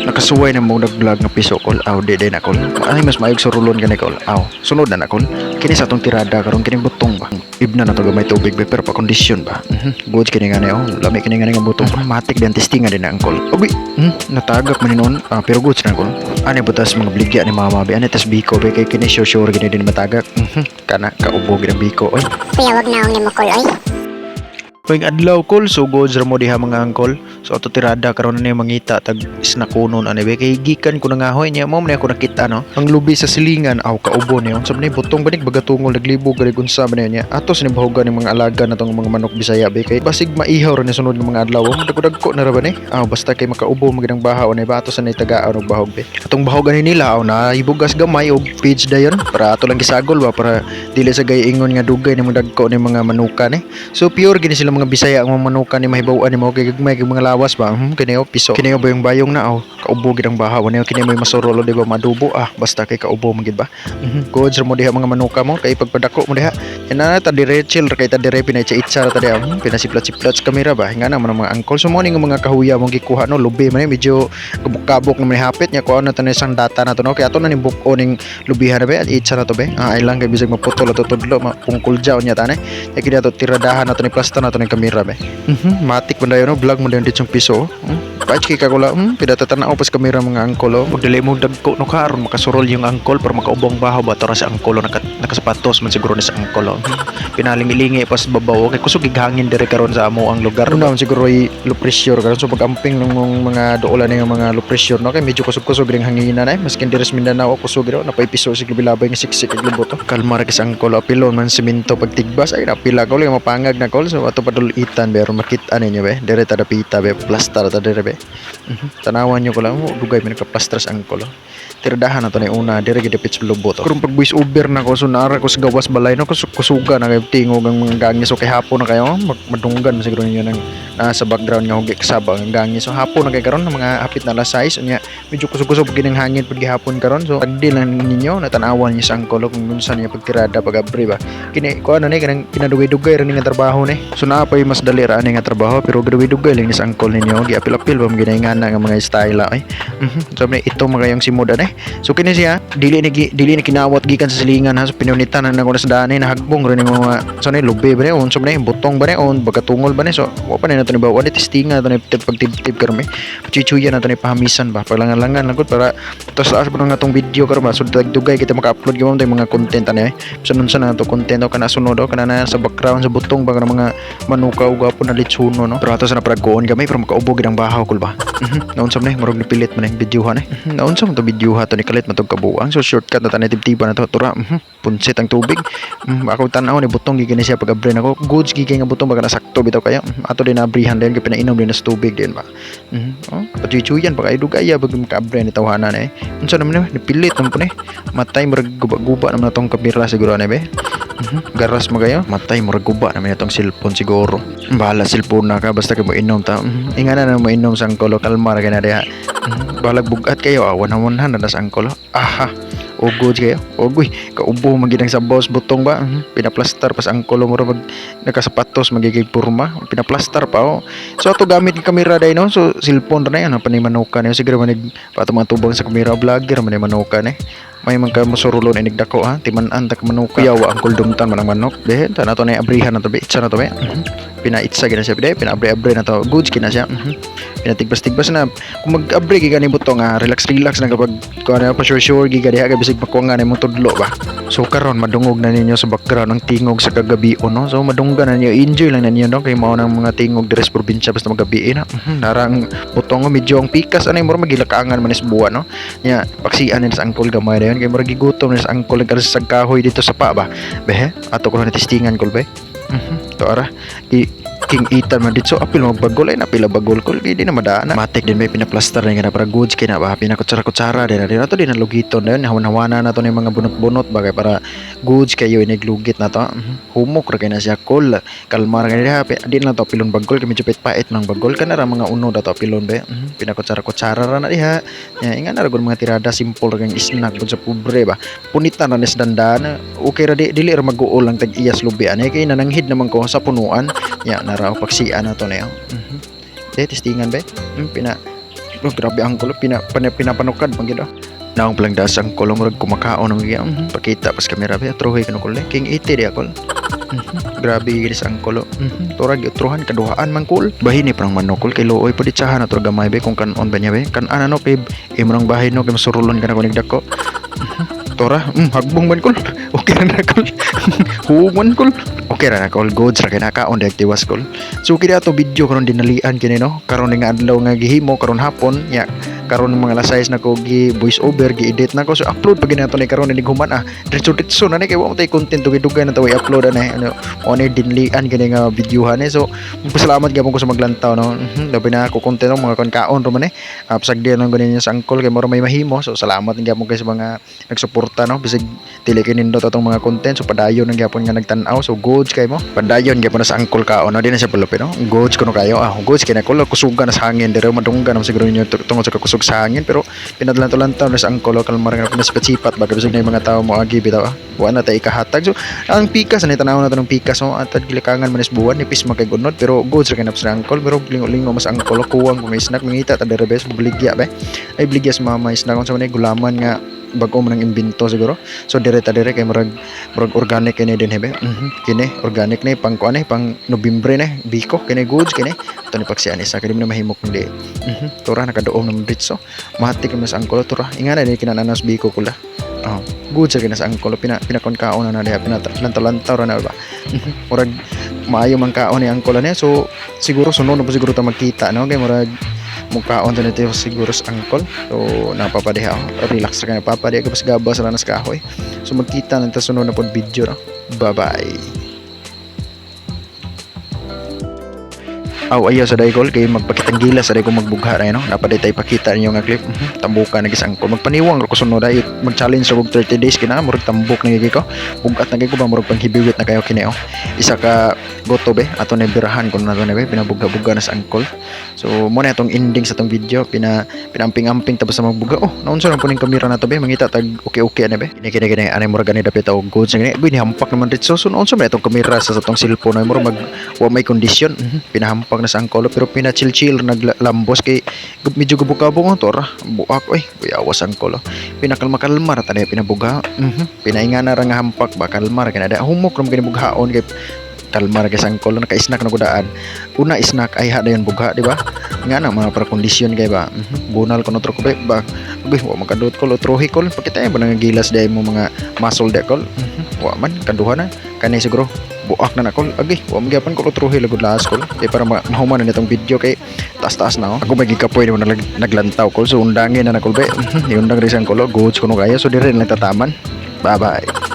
Nakasuway na mo nag-vlog nga piso, kol. Aw, di na, kol. Ay, mas maayog sa rulon gani, kol. Aw, sunod na na, kol. Kini sa atong tirada karon, kining butong ba. Ibna na to gamay tubig ba, pero pa kondisyon ba. Good kini nga oh. Lami kini nga butong. Matik din testingan din na ang kol. Uy, natagak man ni noon. Ah, pero goods na, kol. Ani butas mga bligya ni mama be. Ani tas biko be, kay kini sure sure gini din matagak. Kana kaubo gid ang biko oy. Kuya, wag na akong nimukol, oy. Tuwing adlaw, kol, so goods ra mo diha, mga angkol. So ato tirada karon na mangita tag snakunon ani be, kay gikan ko nangahoy niya mo man ako nakita no. Ang lubi sa silingan, aw, kaubo niyo. Sa ni butong banig bagatungol naglibog gari unsa man niya. Ato sa bahugan ng mga alaga na tong mga manok Bisaya be, kay basig maihaw ra ni sunod nga mga adlaw. Dagko-dagko na ra ba ni? Aw, basta kay makaubo man gid ang bahaw ni ba, ato sa ni tagaan og bahog be. Atong bahog ani nila, aw, na ibugas gamay og page dayon para ato lang gisagol ba, para dili sa gay ingon nga dugay ni mga dagko ni mga manuka ni. So pure gini sila mga Bisaya ang mga manukan ni, mahibaw-an ni mo kay gagmay kay mga lawas ba. Kini oh, piso. Kini oh, bayong bayong na, oh, kaubo gid ang bahaw ani. Kini may masurolo di ba, madubo ah, basta kay kaubo man gid ba. Goods ra mo diha mga manuka mo, kay pagpadako mo diha. Yan na ta dire, chill ra kay ta dire, pinaicha-itcha ra ta diha. Pinasiplat-siplat sa kamera ba. Nga naman ang mga angkol. So mo ni nga mga kahuya mong gikuha no, lubi man ni, medyo kabok-kabok na man hapit nya kuha na to ni isang data na to no. Kay ato na ni buk-o ning lubihan na be at itcha na to be. Ah, ay lang kay bisag maputol ato tudlo, mapungkol jaw niya tani. Ya kini ato tiradahan na to ni plasta na to ni kamera be. Matik man dayon no, vlog mo dayon ditsong piso. Pach kay kakula, pidatatanaw pas kamera, mga angkol oh. Ug dili mo dagko no karon makasurol yung angkol para makaubong bahaw ba tora sa angkol oh, nakasapatos man siguro ni sa angkol oh. Pinalingi-lingi pas babaw kay kusog hangin dire karon sa amo ang lugar. Una siguro ay low pressure karon, so pag-amping ng mga doolan ng mga low pressure no, kay medyo kusog-kusog ring hanginan ay maskin dire sa Mindanao kusog ro, napay piso sig labi nga siksik ug libot oh. Kalma ra kay sa angkol, oh. Pilon man semento pagtigbas ay napila ko lang mapangag na, kol. So ato padulitan be aron makita ninyo be, dire ta dapita be, plaster ta dire be. Tanawan nyo ko lang, oh, dugay man nagka-plaster sa angkol. Oh. Tiradahan na to ni una, dire gid dapit sa lubot. Oh. Karong pag voice over na ko, so naara ko sa gawas balay no, kusuga na kayo tingog ang mga gangis. So kay hapon na kayo, madunggan siguro ninyo nang nasa background nga hugi kasaba ang gangis. So hapon na kay karon mga hapit na alas 6 unya, medyo kusog-kusog gining hangin pud gihapon karon. So tagdi lang ninyo natanawan niyo sa angkol kung unsa niya pagtirada pag-abri ba. Kini ko ano ni kanang pinadugay-dugay ra ni nga trabaho ni. So naa pa mas dali ra ani nga trabaho, pero gadugay-dugay lang ni sa angkol ninyo, giapil-apil ba ginaingana nga mga style ay. So ni ito mga yung simod ani. So kini siya dili ni kinawat gikan sa silingan ha. So pinunitan na nako na sa daan eh, nahagbong rin yung mga so ni lubi ba ni unsa ba ni butong ba ni on bagatungol ba ni, so wa pa ni nato ni bawa ni testinga na to ni pagtibtib karon eh. Chichuya na to ni pahamisan ba, paglangan-langan lang gud para tapos taas pa nga tong video karon ba. So dugay kita maka-upload gyud mo mga content ani eh. So nun sa na to content o kana sunod o kana na sa background sa butong ba kana mga manuka ug gwapo na litsuno no. Pero ato sa napragkuon kami pero makaubo gid ang bahaw, kul ba. Naunsa man eh, murag nipilit man ang videohan eh. Naunsa man to videoha to ni kalit man tong kabuang. So shortcut na tanay tibtiba na to tura. Punsit ang tubig. Ako tan-aw ni butong gigani siya pag abre nako. Goods gigay nga butong baga nasakto bitaw kayo. Ato din abrihan din kay pinainom din sa tubig din ba. Oh, patuyuyan pa kayo dugaya bag makabre ni tawhanan eh. Unsa naman ni nipilit naman po ni. Matay, murag guba-guba naman na tong kamera siguro ani be. Garas mo kayo. Matay, murag guba naman itong cellphone siguro. Bahala cellphone na ka basta kay mo inom ta. Ingana na mo inom sa angkolo, kalma ra kay na diha. Balag bugat kayo, ah, 100 na sa angkolo. Aha. Ugod kayo. Ugoy, kaubo man gid ang sabaw sa butong ba. Pinaplastar pa sa angkolo mo mag nakasapatos magiging purma. Pinaplastar pa oh. So ato gamit ng kamera day no. So cellphone ra na yan, panimanukan niyo siguro manig pato mga tubang sa kamera, vlogger man manukan eh. May mga musurulon inig dako ha, timan-an ta ka manuka. Yawa ang kuldumtan man ang manok. Dehe, ta na to na abrihan na to be, itsa na to be. Pinaitsa gina siya be, pinaabre-abre na to. Goods kina siya. Pinatigbas-tigbas na. Kung mag-abre giga ni butong ha, relax relax na kapag kung ano pa sure sure giga diha kay bisig makuha nga nimong tudlo ba. So karon madungog na ninyo sa background ang tingog sa kagabi no. So madunggan na ninyo, enjoy lang na ninyo no, kay mao nang mga tingog diri sa probinsya basta magabi na. Narang butong medyo ang pikas ani mura magilakaangan man is buwan no. Nya paksian ni sa angkol gamay dayon kay mura gigutom ni sa angkol ang sa kahoy dito sa pa ba. Behe, ato ko na testingan kol be. To ara. I King Itan man dito apil magbagol ay napila bagol kol di na madaan. Matik din may pinaplastar na nga para goods kay na ba, pinakutsara-kutsara din na din ato din ang lugiton dayon, hawan-hawana na to ni mga bunot-bunot bagay para goods kayo iniglugit na to. Humok ra kay na siya, kol. Kalma ra kay diha, di na to pilon bagol kay medyo pait mang bagol kana ra mga uno da to pilon be. Pinakutsara-kutsara ra na diha. Ya, inga na ra gud mga tirada, simple ra kang snack gud sa pobre ba. Punitan ra ni sa dandan. Okay ra di dili ra mag-uol ang tag iyas lubi ani kay nananghid naman ko sa punuan. Ya nara paksian na to niya. De testingan be. Pina Oh, grabe uncle, pinapanukad man gid oh. Naong palang das ang kolong murag kumakaon ng gyud. Pakita pas kamera be, atrohe kanu kol. King 80 di akol. Grabe gid sa angkol. Turag utruhan kaduhaan man kol. Bahin ni parang manokol kay luoy pa di tsahan ato gamay be kung kanon ba niya be. Kan-an ano kay imong bahin no kay masurulon ka na kunig dako. Tora, hagbong man kol. Okay ra na kol. Huwag man kol. Okay ra na kol. Goods ra kay nakaon dek tiwas kol. So kini ato video karon dinalian kini no. Karon nga adlaw nga gihimo karon hapon nya karon mga alas 6 na ko gi voice over, gi edit na ko, so upload pa ginato ni karon ni human ah. Diretso diretso na ni kay wa mo tay content dugay-dugay na taw i-upload ani ano mo ni dinlian kini nga videohan eh. So pasalamat gyapon ko sa maglantaw no. Labi na ako content no, mga kon kaon ra man eh. Pasagdi lang ganin niya sa angkol kay mura may mahimo. So salamat gyapon kay sa mga nagsuporta no, bisag dili kay nindot atong mga content, so padayon lang gyapon nga nagtan-aw. So goods kay mo, padayon gyapon na sa angkol kaon no, di na siya palupi no. Goods kuno kayo ah, goods kay na kulo kusugan na sa hangin dire, madunggan naman siguro ninyo tungod sa kakusog sa hangin, pero pinadlanto-lantaw na sa angkol, kalmar nga pinasipat-sipat ba bisag na yung mga tao mo agi bitaw ah. Wa na tay ikahatag. So ang pikas ani tan-aw na to ng pikas no, at gilikangan man is buwan nipis man kay gunod, pero goods ra kay sa angkol, pero lingo-lingo mas angkol kuwang kung may snack mangita ta dire bes bligya be ay bligya sa mama snack unsa man ni gulaman nga bag-o man ang imbento siguro. So dire ta dire kay murag murag organic kini din hebe. Kini organic ni pang kuan eh, pang Nobyembre na biko kini, goods kini to ni pagsian isa kini man mahimok kundi. Tura nakaduom naman ditso, mahatik naman sa angkol tura ingana ni kinananas biko kula. Oh, good sa kina sa angkol pinakon kaon na na diha, pinalantaw-lantaw ra na ba. Murag maayo man kaon ni angkol niya, so siguro sunod na po siguro ta magkita no, kay murag mukaon ta nito siguro sa angkol. So napapadiha oh. Relax ra kay papa diha kapag gabas ra na sa kahoy. So magkita na ta sunod na pod video no. Bye bye. Aw, ayaw sa daygol kay magpakitang gilas sa ko magbugha ra no. Napaday tay pakita ninyo nga clip. Tambuka na gis angkol. Magpaniwang ra ko sunod ay mag-challenge ra og 30 days kina murag tambok na gid ko. Bugat na gid ko ba, murag pang heavyweight na kayo kini oh. Isa ka goto be ato na birahan kun nato na be pinabugha-buga na sa angkol. So mo na atong ending sa atong video, pinaamping-amping tapos sa magbuga. Oh, naunsa na po ning kamera na to be, mangita tag okay-okay ani be. Kini kini kini ani murag ani dapit og goods na gini. Uy, nihampak naman dito. So naunsa man atong kamera sa atong cellphone ay murag mag wa may kondisyon. Pinahampak na sa angkol pero pina-chill-chill naglambos kay medyo gubok-gabok ang tora. Buak oy, kuyawas angkol. Pinakalma-kalma ra tani pinabuga. Pinaingana ra nga hampak ba, kalma ra kinada. Humok ra man kini bughaon kay kalma ra kay sa angkol, naka-snack na kudaan. Una snack ay ha dayon bugha, di ba? Nga na mga para kondisyon kay ba. Bunal ko notro ko ba. Ba. Uy, wa makadot ko otrohi kol. Pakita ba nang gilas day mo mga muscle de kol. Wa man kaduha na kani siguro buak na nakol. Agi, wa man gyapon ko otrohi lagod laas kol. Kay para mahuman na nitong video kay taas-taas na oh. Ako ba gikapoy mo naglantaw kol. So undangin na nakol be. Iundang rin siyang kulo. Goods kuno kaya. So dire lang tataman. Bye bye.